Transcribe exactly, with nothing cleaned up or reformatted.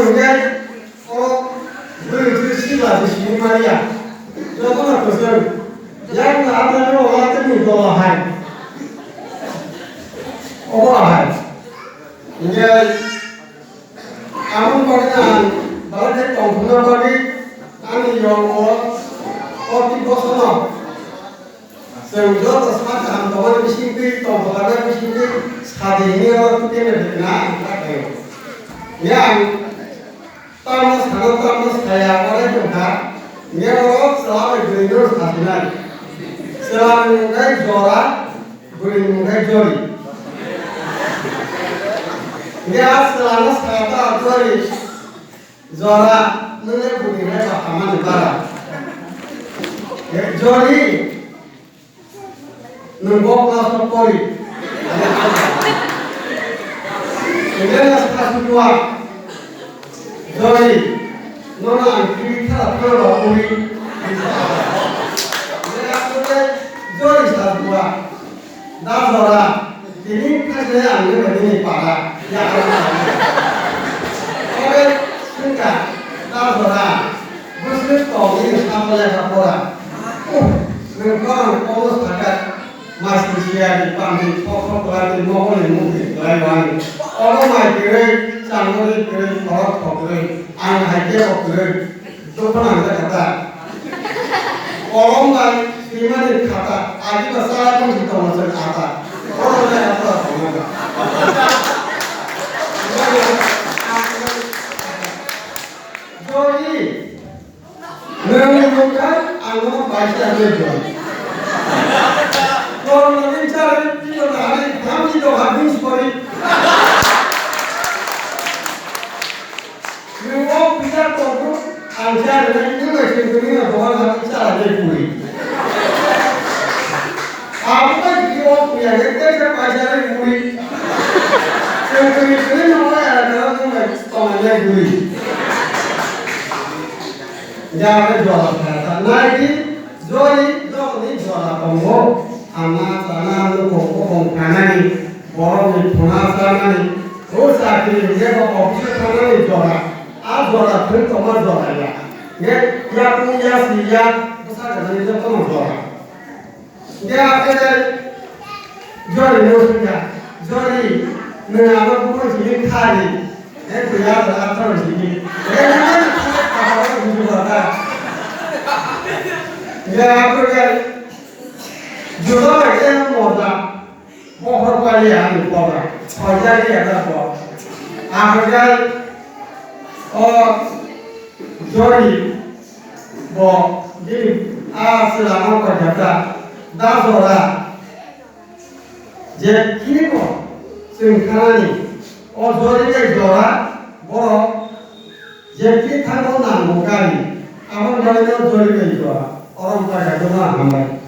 Hwnkhe o bwrwi twi sila di sini maya. Jotono kwchwng. Yang na ata no wala tini bola hai. Obo hai. Hwnkhe aboni bagwi ang belai khe tongthokna bagwi ani yong o o twi bosono. Chwng joto sa kaham tongmani bisingtwi, tongthoknani bisingtwi sadi hwnwi oro twi khe rwkna ang kha khe. Hwnwi ang tamo sana, tamo saya, oro wng kha. Hwnwi oro chwla bai bwrwino sasinai. Chwlani mung khe Jora, bwrwini mung khe Jori. Hwnwi a chwlano sa ta Jori. Jora, nwng le bwrwi hai ba hamani bara. Jori, nwng bo class o pori. Nwng le na sa sukwa. Jori, nono ang kiri khala phano ba pori. Nwng le Jori sa sukwa. Da Jora, tini khaisle ang nini bai nini para. Oke, sungka, Da Jora, bwswk tong nini samo lekha pora. Uh, nwng korang komo saka, masi siya di pandi, thok thok kwlai di, mokol ni mukti kwlai wani. Oro mai kwrwi, changori kwrwi, khorok thok kwrwi, ang hai kebo kwrwi. Dophano ang jakha ta. Kolom bai swimani khata, agi ba sara tong si tongo se khata. Kolom bai khata tongo. Jori, nwng nukha, ang no bai sa le jori. Kolom ni chari, pilo na hari, dham ni to hadin sori. Nwng o pisa tongo, ang cha rwnai, nwng bai sengkuni no dogan hati cha rwnai puri. Abo bai kiri o puya khe tei se paisa rwi puri. Sengkuni kiri no bai ara kara nwng bai tongnai puri. Ya bai jora kha ta nai di. Jori jokni jora tongo, ama chana nukung bokong khanani, borokni phuna chanani, o chakri hwnkhe bo office thangnani jora, a jora thwng tongma jora ya. Hwnkhe yakung yasi yak bwsa gwnani jotono jora. Hwnkhe aphele Jori no swngkha, Jori, nwng ano buphang simi kha di. He kuya da atharo simi. He nang kha kha buju bata. Ya aphro ya. Juda ke moda. Mohor pali ani poda. Hoja ke ada po. Aphro ya. O Jori. Bo, bini a chwla no koi kha ta, da jora. Je kini bo chwng khanani, o jori bai jora, borok je kini thango nango gari, aboni bagwi no jori bai jora, oro wng kha kha jotono hambai.